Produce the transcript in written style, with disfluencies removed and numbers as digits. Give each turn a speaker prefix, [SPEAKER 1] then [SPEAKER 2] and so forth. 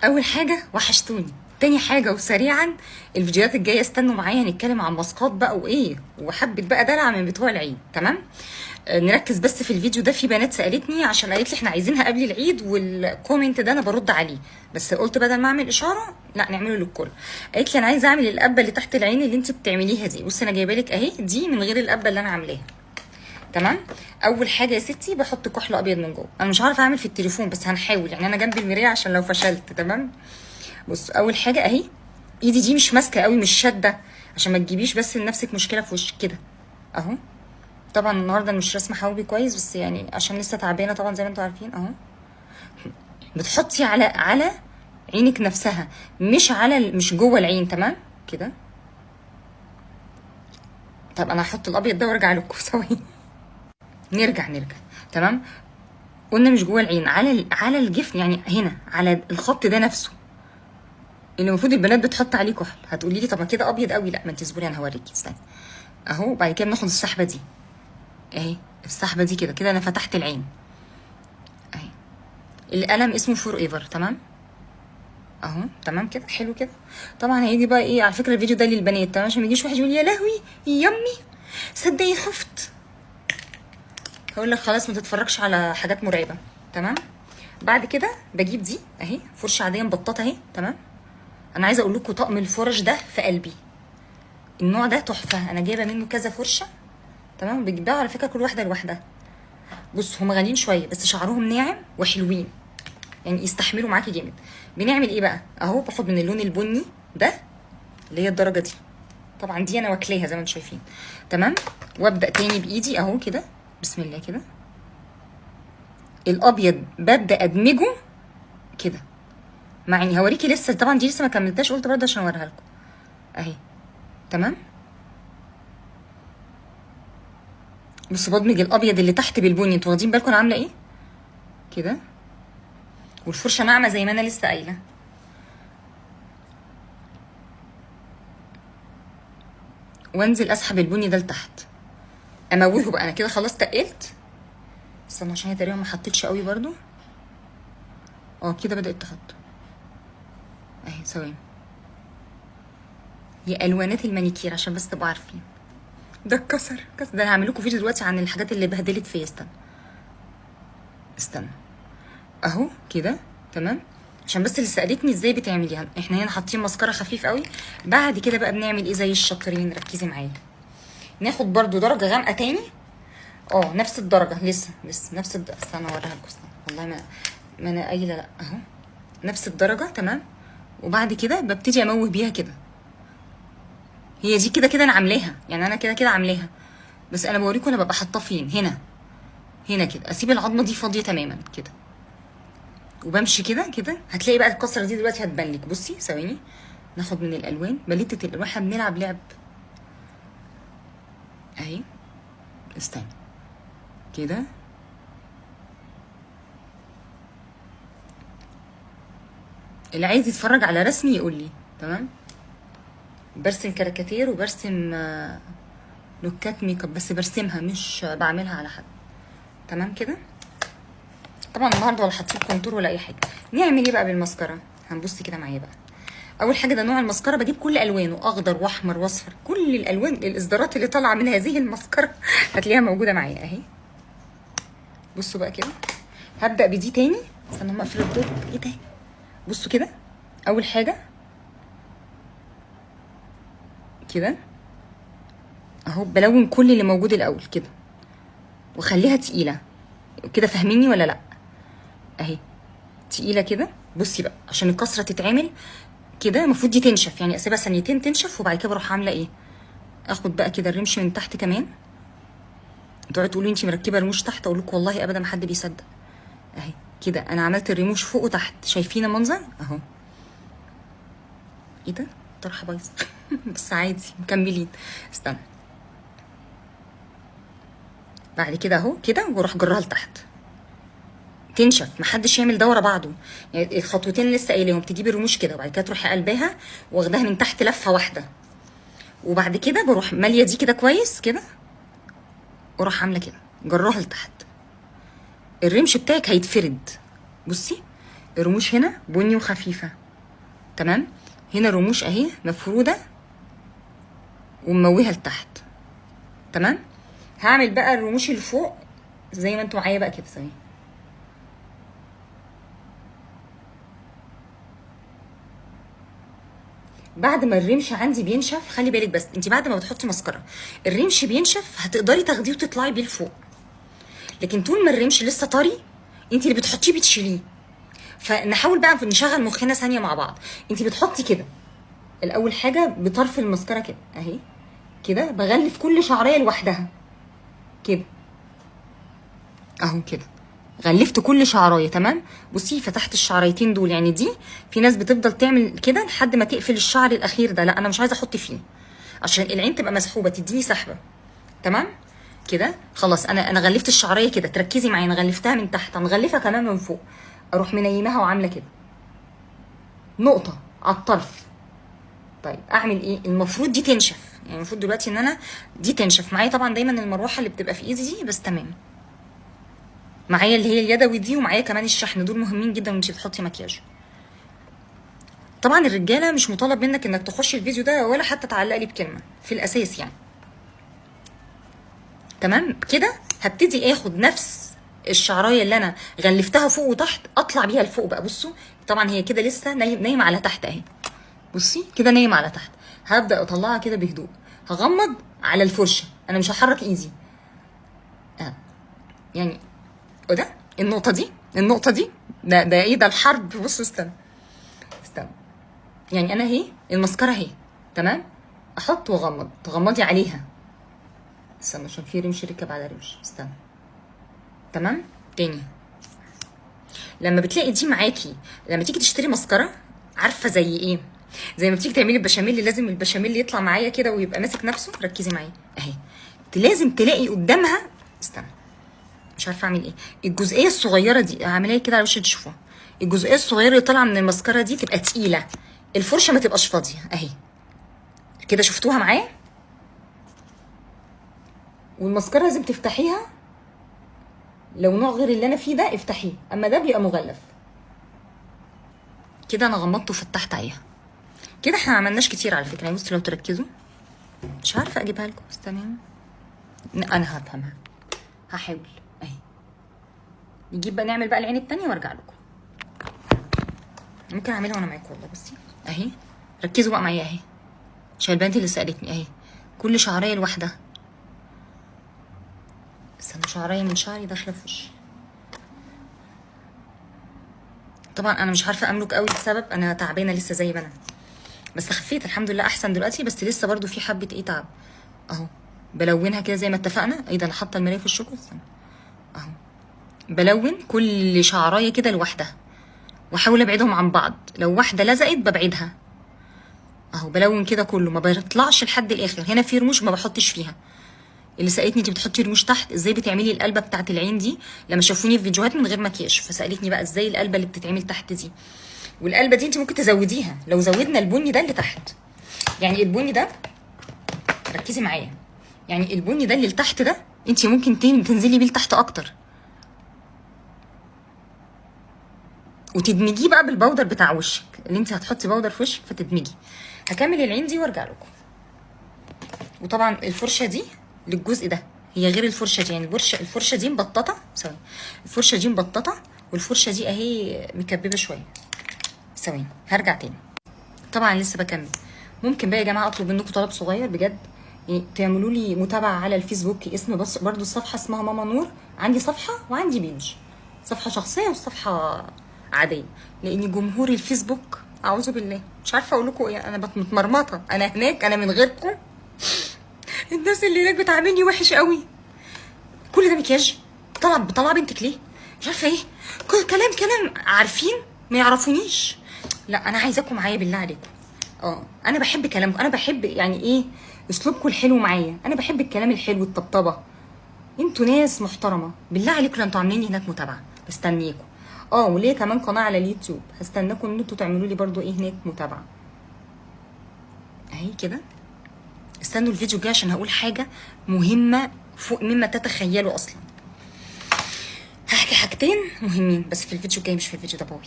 [SPEAKER 1] اول حاجة وحشتوني، تاني حاجة وسريعا الفيديوهات الجاية استنوا معايا، هنتكلم عن ماسكات بقى وايه وحبه بقى دلع من بتوع العيد. تمام؟ نركز بس في الفيديو ده. في بنات سالتني عشان قالت لي احنا عايزينها قبل العيد، وال comment ده انا برد عليه، بس قلت بدل ما اعمل اشارة لا نعمله للكل. قالت لي انا عايزه اعمل القبة اللي تحت العين اللي انت بتعمليها دي. بصي انا جايبه لك اهي دي من غير القبة اللي انا عاملاها. تمام؟ اول حاجة يا ستي بحط كحل ابيض من جوه. انا مش عارفه اعمل في التليفون بس هنحاول، يعني انا جنب المراية عشان لو فشلت. تمام؟ بص اول حاجة اهي، ايدي دي مش ماسكه قوي، مش شاده، عشان ما تجيبيش بس لنفسك مشكلة في وشك كده اهو. طبعا النهارده مش راسمه حواجبي كويس، بس يعني عشان لسه تعبانة طبعا زي ما انتم عارفين اهو. بتحطي على عينك نفسها، مش على مش جوه العين. تمام كده؟ طب انا هحط الابيض ده وارجع لكم ثواني. نرجع. تمام؟ قلنا مش جوه العين، على الجفن، يعني هنا على الخط ده نفسه اللي المفروض البنات بتحط عليه كحل. هتقولي لي طب ما كده ابيض قوي، لا ما انت اصبري انا هوريكي، استني اهو. بعد كده بناخد السحبه دي اهي، السحبه دي كده كده انا فتحت العين اهي. القلم اسمه Forever. تمام اهو. تمام كده، حلو كده. طبعا هيجي بقى ايه، على فكرة الفيديو ده للبنات، تمام، عشان ما يجيش واحد يقول يا لهوي يمي صدقي خفت، هقول لك خلاص ما تتفرجش على حاجات مرعبة. تمام؟ بعد كده بجيب دي اهي، فرشه عادية مبططه اهي. تمام؟ انا عايزه اقول لكم طقم الفرش ده في قلبي، النوع ده تحفة، انا جايبه منه كذا فرشه. تمام؟ بيتباعوا على فكرة كل واحدة لوحدها. بص هم غاليين شوية بس شعرهم ناعم وحلوين، يعني يستحملوا معاكي جامد. بنعمل ايه بقى اهو، باخد من اللون البني ده اللي هي الدرجة دي، طبعا دي انا واكلاها زي ما انتم شايفين. تمام؟ وابدا تاني بايدي اهو كده، بسم الله كده. الابيض ببدا ادمجه كده مع اني هوريكي لسه، طبعا دي لسه ما كملتهاش، قلت برضه عشان اوريها لكم اهي. تمام؟ بصوا بدمج الابيض اللي تحت بالبني، انتوا واخدين بالكم انا عامله ايه كده؟ والفرشه ناعمة زي ما انا لسه قايله. وانزل اسحب البني ده لتحت اموهه بقى. انا كده خلاص تقلت، استنى عشان هي تقريبا ما حطيتش قوي برضو. كده بدات تحط اهي. ثواني، يا الوانات المانيكير عشان بس تبقوا عارفين. ده اتكسر كسر. ده انا هعمل لكم فيديو دلوقتي عن الحاجات اللي بهدلت فيا. استنى اهو كده. تمام؟ عشان بس اللي سالتني ازاي بتعمليها، احنا هنا حاطين ماسكاره خفيف قوي. بعد كده بقى بنعمل ايه زي الشاطرين، ركزي معايا. ناخد برضو درجه غامقه تاني، نفس الدرجة لسه نفس الدرجة. استنى اوريها لكم، استنى والله ما انا قايله لا اهو نفس الدرجة. تمام؟ وبعد كده ببتدي اموه بيها كده. هي دي كده كده انا عاملاها، يعني انا كده كده عاملاها، بس انا بوريكم انا ببقى حاطاه فين. هنا هنا كده، اسيب العظمة دي فاضية تماما كده، وبمشي كده كده. هتلاقي بقى الكسرة دي دلوقتي هتبان لك. بصي ثواني، ناخد من الالوان باليتة الالوان، احنا بنلعب لعب اهي. استنى كده، اللي عايز يتفرج على رسمي يقول لي. تمام؟ برسم كاريكاتير وبرسم لوكات ميك اب، بس برسمها مش بعملها على حد. تمام كده؟ طبعا النهارده ولا حاطين contour ولا اي حاجة. نعمل ايه بقى بالماسكارا؟ هنبص كده معايا بقى. اول حاجة ده نوع الماسكارا، بجيب كل الوانه، اخضر واحمر واصفر، كل الالوان، الاصدارات اللي طالعه من هذه الماسكارا هتلاقيها موجودة معايا اهي. بصوا بقى كده، هبدا بدي تاني. استنى ما اقفل الدرج. ايه ده؟ بصوا كده، اول حاجة كده اهو، بلون كل اللي موجود الاول كده، وخليها تقيلة كده. فاهميني ولا لا؟ اهي تقيلة كده. بصي بقى عشان الكسرة تتعمل كده المفروض دي تنشف، يعني اسيبها ثانيتين تنشف، وبعد كده بروح عامله ايه، اخد بقى كده الرمش من تحت كمان. انتوا تقولوا انتي مركبة رموش تحت، اقول لكم والله ابدا ما حد بيصدق. اهي كده انا عملت الرموش فوق وتحت، شايفين المنظر اهو. ايه ده؟ طرحه بايظة بس عادي مكملين. استنى بعد كده اهو كده، واروح جرها لتحت تنشف. محدش يعمل ده ورا بعضه، يعني الخطوتين لسه قايلهم، تجيبي الرموش كده وبعد كده تروحي قلباها واخداها من تحت لفه واحدة، وبعد كده بروح ماليه دي كده كويس كده، واروح عامله كده جراها لتحت. الرمش بتاعك هيتفرد. بصي الرموش هنا بني وخفيفة، تمام. هنا الرموش اهي مفروده ومموهه لتحت، تمام. هعمل بقى الرموش اللي فوق زي ما انتوا معايا بقى كده. ثانية، بعد ما الرمش عندي بينشف، خلي بالك بس انت بعد ما بتحطي مسكره الرمش بينشف هتقدري تاخديه وتطلعي بيه لفوق، لكن طول ما الرمش لسه طري انت اللي بتحطيه بتشيليه. فنحاول بقى نشغل مخنا ثانية مع بعض. انت بتحطي كده الاول حاجة بطرف المسكره كده اهي كده، بغلف كل شعرية لوحدها كده اهو كده، غلفت كل شعرايه، تمام. بصي فتحت الشعريتين دول، يعني دي في ناس بتفضل تعمل كده لحد ما تقفل الشعر الاخير ده، لا انا مش عايزه احط فيه عشان العين تبقى مسحوبه تديني سحبه، تمام كده. خلاص انا غلفت الشعرية كده، تركزي معايا، انا غلفتها من تحت، هنغلفها كمان من فوق، اروح منيمها وعامله كده نقطة على الطرف. طيب اعمل ايه؟ المفروض دي تنشف، يعني المفروض دلوقتي ان انا دي تنشف معايا. طبعا دايما المروحة اللي بتبقى في ايدي دي بس، تمام. معايا اللي هي اليدوي دي، ومعايا كمان الشحن، دول مهمين جدا وانت بتحطي مكياج. طبعا الرجالة مش مطالب منك انك تخش الفيديو ده ولا حتى تعلق لي بكلمه في الاساس يعني، تمام كده. هبتدي اخد نفس الشعرايه اللي انا غلفتها فوق وتحت اطلع بيها لفوق بقى. بصوا طبعا هي كده لسه نايمة على تحت اهي، بصي كده نايمة على تحت. هبدا اطلعها كده بهدوء، هغمض على الفرشة، انا مش هحرك ايدي يعني. وده النقطة دي، النقطة دي ده ايه ده؟ الحرب. بصوا استنى استنى، يعني انا اهي المسكره اهي، تمام. احط واغمض، تغمضي عليها، استنى عشان في رمش ركب على رمش، استنى، تمام. تاني لما بتلاقي دي معاكي، لما تيجي تشتري مسكره، عارفه زي ايه؟ زي ما بتيجي تعملي البشاميل، لازم البشاميل يطلع معايا كده ويبقى ماسك نفسه. ركزي معايا اهي، لازم تلاقي قدامها، استنى مش عارفه اعمل ايه، الجزئية الصغيرة دي هعملها كده على وش تشوفوها. الجزئية الصغيرة اللي طالعه من المسكره دي تبقى تقيلة، الفرشة ما تبقاش فاضية اهي كده، شفتوها معايا؟ والمسكره لازم تفتحيها، لو نوع غير اللي انا فيه ده افتحيه، اما ده بيبقى مغلف كده. انا غمضت وفتحت عليها كده. احنا ما عملناش كتير على فكرة، بصوا لو تركزوا، مش عارفه اجيبها لكم بس تمام، انا هفهمها، هحاول اهي. نجيب بقى نعمل بقى العين التانية وارجع لكم. ممكن اعملها وانا معاكم والله. بصي اهي، ركزوا بقى معايا اهي، عشان البنت اللي سالتني اهي، كل شعرية لوحدها. استنى، شعرية من شعري داخله في وشي. طبعا انا مش عارفه املك قوي بسبب انا تعبانة لسه زي ما انا، بس خفيت الحمد لله احسن دلوقتي، بس لسه برضو في حبه ايه تعب اهو. بلونها كده زي ما اتفقنا. ايه ده، انا حاطه المراية في وشكم، استنى اهو. بلون كل شعرايه كده لوحدها، واحاول ابعدهم عن بعض، لو واحدة لزقت ببعدها اهو. بلون كده كله، ما بيطلعش لحد الاخر. هنا في رموش ما بحطش فيها. اللي سالتني انت بتحطي رموش تحت ازاي، بتعملي القلبه بتاعت العين دي، لما شافوني في فيديوهات من غير مكياج فسالتني بقى ازاي القلبه اللي بتتعمل تحت دي. والقلبه دي انت ممكن تزوديها لو زودنا البني ده اللي تحت، يعني البني ده ركزي معايا، يعني البني ده اللي تحت ده انت ممكن تنزلي بيه لتحت اكتر، وتدمجيه بقى بال powder بتاع وشك اللي انت هتحطي powder في وشك فتدمجي. هكمل العين دي وارجع لكم. وطبعا الفرشة دي للجزء ده هي غير الفرشة دي، يعني الفرشة دي مبططه، ثواني، الفرشة دي مبططه والفرشه دي اهي مكببه شوية. ثواني هرجع تاني. طبعا لسه بكمل. ممكن بقى يا جماعة اطلب منكم طلب صغير بجد، يعني تعملوا لي متابعه على الفيسبوك، اسم بس برضو الصفحة اسمها ماما نور، عندي صفحة وعندي page، صفحة شخصية وصفحه عادية، لان جمهور الفيسبوك اعوذ بالله مش عارفه اقول لكم ايه، انا متمرمطه، انا هناك، انا من غيركم الناس اللي هناك بتعاملني وحش قوي. كل ده مكياج، طلع بنتك ليه، مش عارفه ايه، كل كلام عارفين ما يعرفونيش. لا انا عايزاكم معايا بالله عليكم. انا بحب كلامكم، انا بحب يعني ايه اسلوبكم الحلو معايا، انا بحب الكلام الحلو الطبطبه. انتوا ناس محترمه بالله عليكم، لو انتوا عاملين هناك متابعه بستنيكم. وليه كمان قناة على اليوتيوب، هستناكم ان انتوا تعملوا لي برضو ايه هناك متابعه. اهي كده، استنوا الفيديو الجاي عشان هقول حاجة مهمة فوق مما تتخيلوا اصلا. هحكي حاجتين مهمين بس في الفيديو الجاي مش في الفيديو ده. باي.